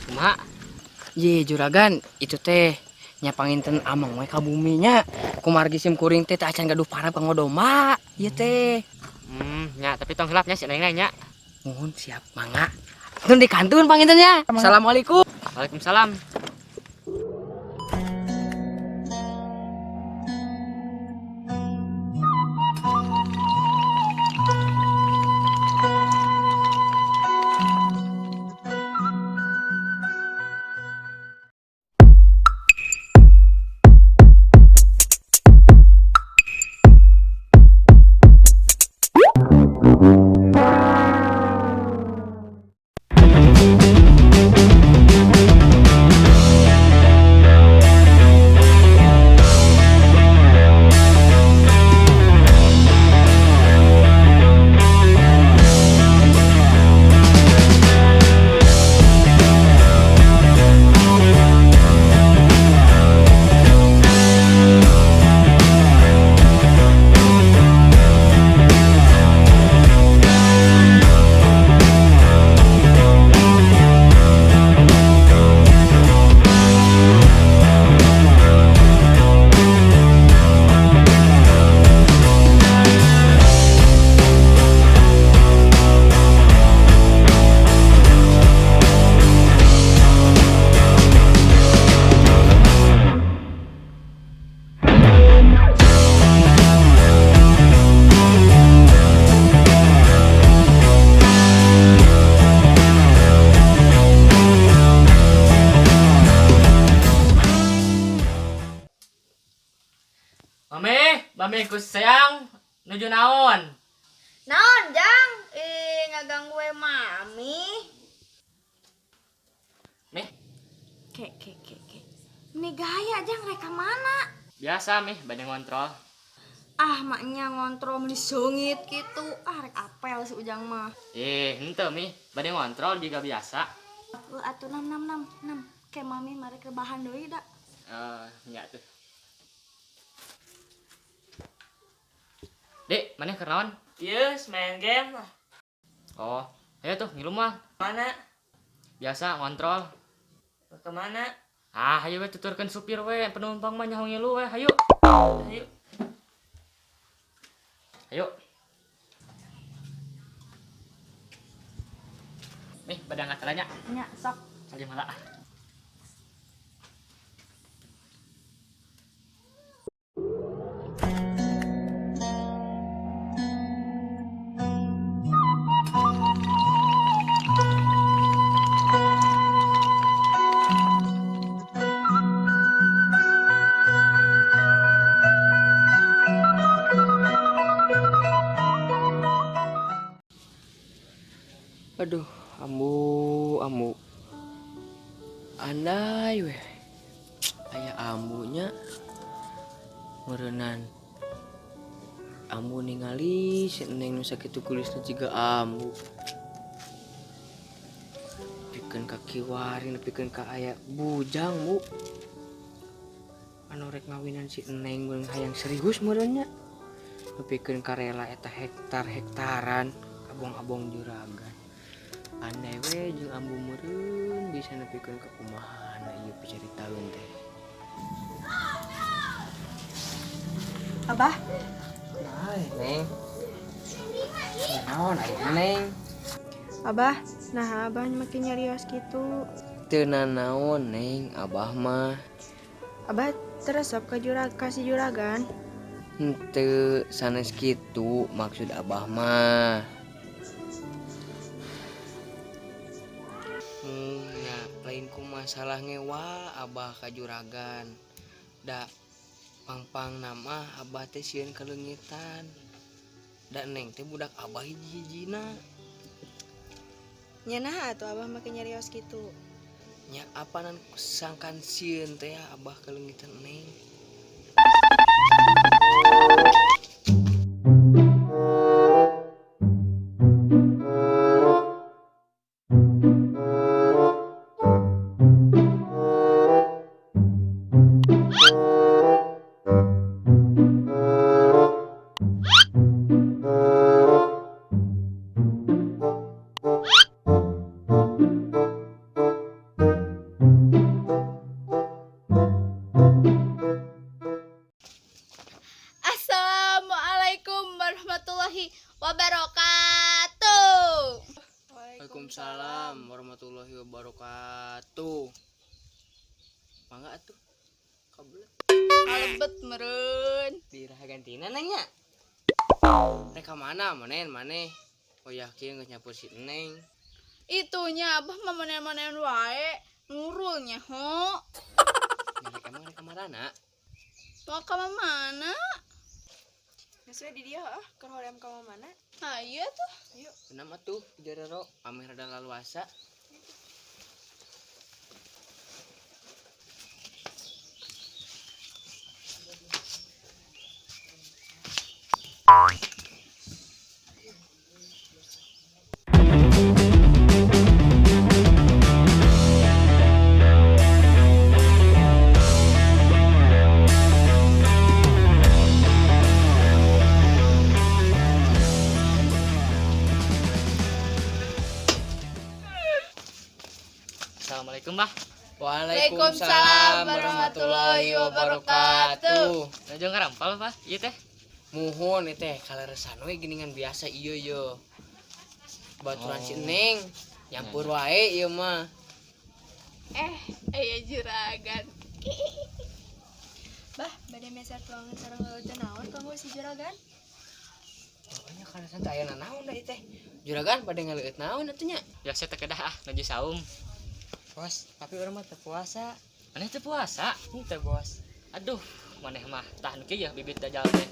Kumaha? Ye juragan, itu teh nya panginten ameng we ka bumi nya. Kumargi sim kuring teh teu acan gaduh parab kanggo domba. Ieu teh. Nya tapi tong hilap nya si Neng nya. Muhun siap mangga. Tun di kantun panginten nya. Assalamualaikum. Waalaikumsalam. Mami, mami ku sayang nuju naon? Naon, Jang? Ih, ngaganggu we mami. Mih, Ke ke ke ke. Ini gaya, Jang, rek ka mana? Biasa mih, bade ngontrol. Ah, maknya ngontrol meni seungit gitu. Ah, rek apel si Ujang mah. Eh, henteu mih, bade ngontrol juga biasa. Atuh nam nam nam nam. Ke mami mari rebahan deui da. Nya tuh. Dek, mana keur naon? Ieu main game. Oh, ayo tuh ngilu mah. Mana? Biasa ngontrol. Ke mana? Ah, ayo we tuturkeun supir we, penumpang mah nyaho ngilu we, hayu. Ayo. Ayo. Nih, pada angkat nya. Nya, sok. Salim heula. Aduh, ambu, ambu. Andai weh. Aya ambunya meureunnan. Ambu ningali si Neng nu sakitu kulisna jiga ambu. Pikeun ka kiwari, pikeun ka aya bujang, Bu. Anu rek ngawinan si Neng meureun hayang serius meureun nya. Pikeun ka rela eta hektar-hektaran abong-abong juragan. Andai we jeung ambu meureun bisa nepikeun ka kumaha na ieu picaritaeun teh. Abah. Hai, Neng. Naon aya Neng? Abah, nah abah makin nyarios kitu. Teu nanaon Neng, abah mah. Abah teresep ka jurag ka si juragan. Henteu sanes kitu maksud abah mah. Nya lain ku masalah ngewa abah ka juragan. Da pangpang nama abah teh sieun kaleungitan. Da Neng teh budak abah hiji-hijina. Nya naha atuh abah make nyarios kitu? Nya apanan sangkan sieun teh ya abah kaleungitan Neng. Waalaikumsalam warahmatullahi wabarakatuh. Mangga atuh. Kabelet. Kalebet meureun. Dirah gantina nanya. Rek ka mana maneh maneh? Oh ya kieu geus nyampur si Neng. Itunya abah mah manen-manen wae. Nurul nya ho. Rek emang rek ka marana? Mau ka mana? Geus we di dieu heuh, keur hoream ka mana? Ayo tuh. Kenapa tuh jarero ameh rada laluasa. Assalamualaikum, Bah. Waalaikumsalam warahmatullahi wabarakatuh. Nuju ngarampal, Bah. Ieu teh. Muhun ieu teh kaleresan we geuningan biasa ieu ye. Baturan si Neng nyampur wae ieu mah. Eh, aya juragan. Bah, bade meser tuangan sareng leuleut naon kanggo si juragan? Pokoknya kaleresan teh aya nanaon da ieu teh. Juragan pada ngaleueut naon atuh nya? Biasa teh kedah ah, nuju saum. Bos, tapi urang mah teu puasa. Maneh teu puasa? Henteu, Bos. Aduh, maneh mah tah nu kieu ya bibit dajal teh.